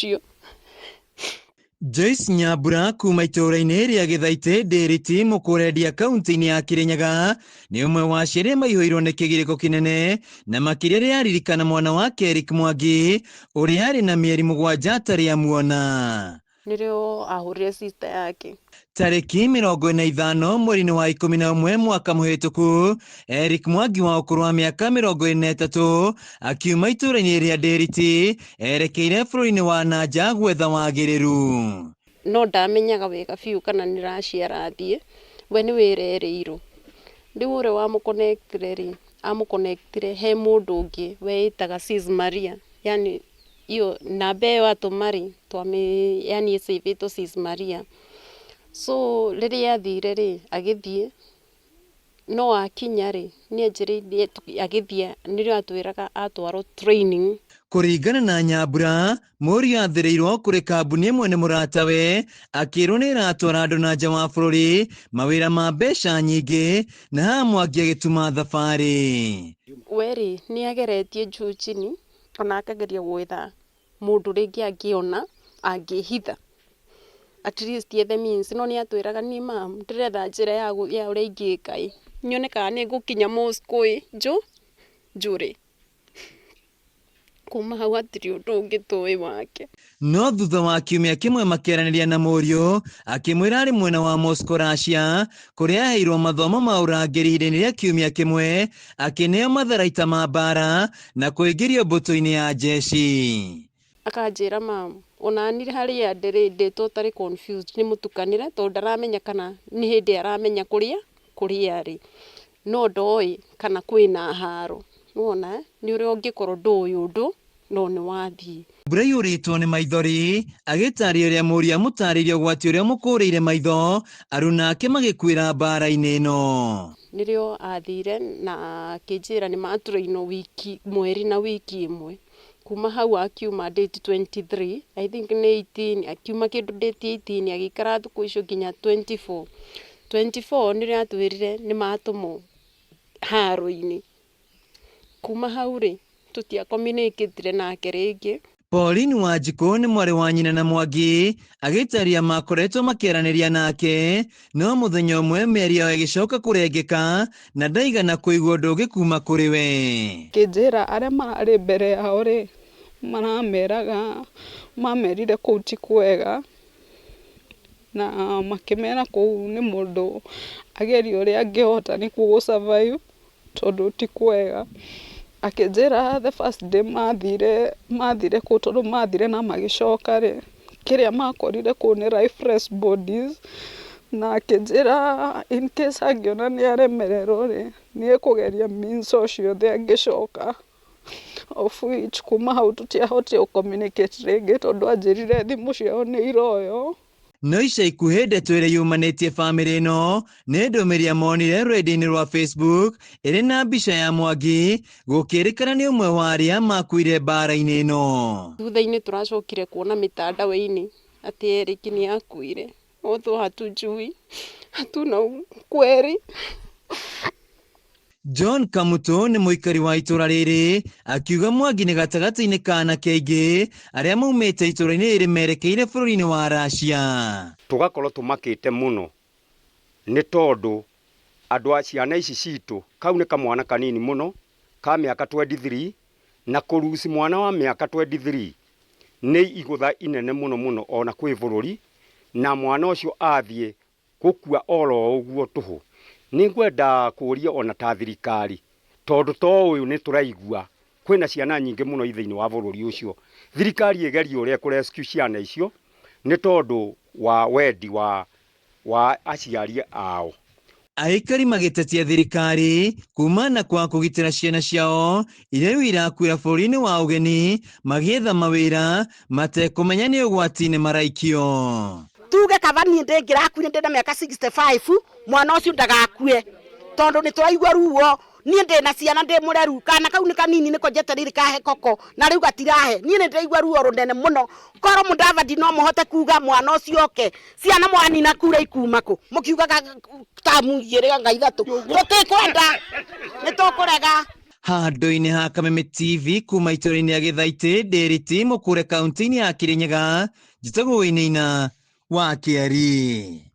Ũcio. Joyce Nyambura kuma itũũra-inĩ rĩa Gĩthaitĩ Ndĩriti Mũkũrendia kaunti-inĩ ya Kĩrĩnyaga nĩ ũmwe wa aciari maihũirwo nĩ kĩgirĩko kĩnene na makĩria rĩrĩa aririkana mwana wake Eric Mwangi ũrĩa arĩ na mĩeri 7 atarĩ amuona. Nĩrĩo ahũrire sister yake. Tarĩki 45 mweri-inĩ wa 11 mwaka mũhĩtũku, Eric Mwangi wa ũkũrũ wa mĩaka 43 akiuma itũũra-inĩ rĩa Ndĩriti erekeire bũrũri-inĩ wa nanja gwetha wagĩrĩru. No ndamenyaga wega biũ kana nĩ Russia arathiĩ, we nĩ wĩra erĩirwo. Rĩu ũrĩa wamũconnectire rĩ, amũconnectire he mũndũ ũngĩ weĩtaga Sis Maria, yani iyo namba ĩyo atũma rĩ, twamĩ yani ĩcĩvĩtwo Sis Maria. So rĩrĩa athire rĩ, agĩthiĩ, no akinya rĩ, nĩ anjĩrĩirie agĩthiĩ nĩrĩo atwĩraga atwarwo training. Kũringana na Nyambura, mũriũ athĩrĩirwo kũrĩ kambuni ĩmwe nĩ mũratawe, akĩrwo nĩ ĩratwara andũ na nja wa bũrũri mawĩra ma mbeca nyingĩ, na haha Mwangi agĩtuma thabarĩ. We rĩ, nĩ ageretie juu chini, ona akageria gwetha mũndũ rĩngĩ angĩona, angĩhitha. At least ethe means, no nĩ atwĩraga niĩ mam, ndĩretha njĩra ya ũrĩa ingĩka ĩ, nyone kana nĩ ngũkinya Moscow ĩ, njũre. Kuma hau hatirĩ ũndũ ũngĩ tũĩ wake. No thutha wa kiumia kĩmwe makĩaranĩria na mũriũ, akĩmwĩra arĩ mwena wa Moscow Russia, kũrĩa aheirwo mathomo ma ũrangĩri ihinda-inĩ rĩa kiumia kĩmwe, akĩneo matharaita ma mbara na kũingĩrio mbũtũ-inĩ ya jeshi. Akanjĩra mam, ona niĩ harĩa ndĩrĩ ndĩ totally confused, nĩ mũtukanĩre tondũ ndaramenya kana nĩ hĩndĩ aramenya kũrĩa kũrĩa arĩ. No ndoĩ kana kwĩna haro. Nĩwona nĩ ũrĩa ũngĩkorwo ndũĩ ũndũ no nĩ wathiĩ. Mbura iyũrĩtwo nĩ maithori, agĩtarĩria ũrĩa mũriũ amũtarĩirie ũgwati ũrĩa ũmũkũrĩire maitho, aruna ake magĩkuĩra mbara-inĩ ĩno. Nĩrĩo athire na akĩnjĩra nĩ matrainwo wiki mweri na wiki ĩmwe. Kuma hau akiuma date 23, I think nĩ 18, akiuma kĩndũ date 18 agĩikara thikũ icio nginya 24. 24 nĩrĩo atwĩrire nĩ matũmwo haro-inĩ. Kuma hau rĩ, tũtia communicate nake rĩngĩ. Pauline Wanjikũ nĩ mwarĩ wa nyina na Mwangi, agĩtarĩria makoretwo makĩaranĩria nake, no mũthenya ũmwe mĩario yao ĩgĩcoka kũrengeka na ndaigana kũigua ũndũ ũngĩ kuma kũrĩ we. Kĩnjĩra arĩa mararĩ mbere yao rĩ, marameraga mamerire kũu ti kwega, na makĩmera kũu nĩ mũndũ agerie ũrĩa angĩhota nĩguo gũ survive tondũ ti kwega. Akĩnjĩra the first day mathire kũu tondũ mathire na magĩcoka rĩ, kĩrĩa makorire kũu nĩ lifeless bodies, na akĩnjĩra in case angĩona nĩ aremererwo rĩ, nĩ ekũgeria means o ciothe angĩcoka. Of which kuma hau tũtiahotire gũ communicate rĩngĩ tondũ anjĩrire thimũ ciao nĩ iroywo. No ica ikuhĩ ndeto ĩrĩa yumanĩtie bamĩrĩ ĩno nĩ ndũmĩrĩri monire rũrenda-inĩ rwa Facebook ĩrĩ na mbica ya Mwangi gũkĩrĩkana nĩ ũmwe wa arĩa makuire mbara-inĩ ĩno. Thutha-inĩ tũracokire kuona mitandao-inĩ atĩ Eric nĩ akuire, although hatujui, hatuna ukweli. John Kamutu nĩ mũikari wa itũra rĩrĩ akiuga Mwangi nĩ gatagatĩ-inĩ ka anake aingĩ arĩa maumĩte itũra-inĩ rĩrĩ merekeire bũrũri-inĩ wa Russia. Tũgakorwo tũmakĩte mũno nĩ tondũ andũ a ciana ici citũ, kau nĩ kamwana kanini mũno ka mĩaka 23, na kũruci mwana wa mĩaka 23 nĩ igũtha inene mũno mũno ona kwĩ bũrũri, na mwana ũcio athiĩ gũkua oro ũguo tũhũ. Nĩ ngwenda kũũria ona ta thirikari, tondũ to ũyũ nĩ tũraigua kwĩna ciana nyingĩ mũno thĩinĩ wa bũrũri ũcio, thirikari ĩgerie ũrĩa ĩkũ rescue ciana icio nĩ tondũ wa wendi wa aciari ao. Aikari magĩtetia thirikari kumana kwa kũgitĩra ciana ciao iria rĩu irakuĩra bũrũri-inĩ wa ũgeni magĩetha mawĩra matekũmenya nĩ ũgwati-inĩ maraikio. Tuge kaba niĩ ndĩngĩrakuire ndĩna mĩaka 65, mwana ũcio ndagakue tondũ nĩ tũraigua ruo. Niĩ ndĩna ciana ndĩ mũreru, kana kau nĩ kanini nĩko njetereire kahe koko na rĩu gatirahe. Niĩ nĩ ndĩraigua ruo rũnene mũno. Korwo Mũdavadi no mũhote kuga mwana ũcio oke, ciana mwanina kura ikuma kũ? Mũkiugaga tamu igĩrĩ anga ithatũ, tũtikwenda, nĩ tũkũrega. Handũ-inĩ ha Kameme TV kuma itũra-inĩ rĩa Gĩthaitĩ, Ndĩriti, Mũkure, kaunti-inĩ ya Kĩrĩnyaga, njĩtagwo Wainaina wa Kĩari.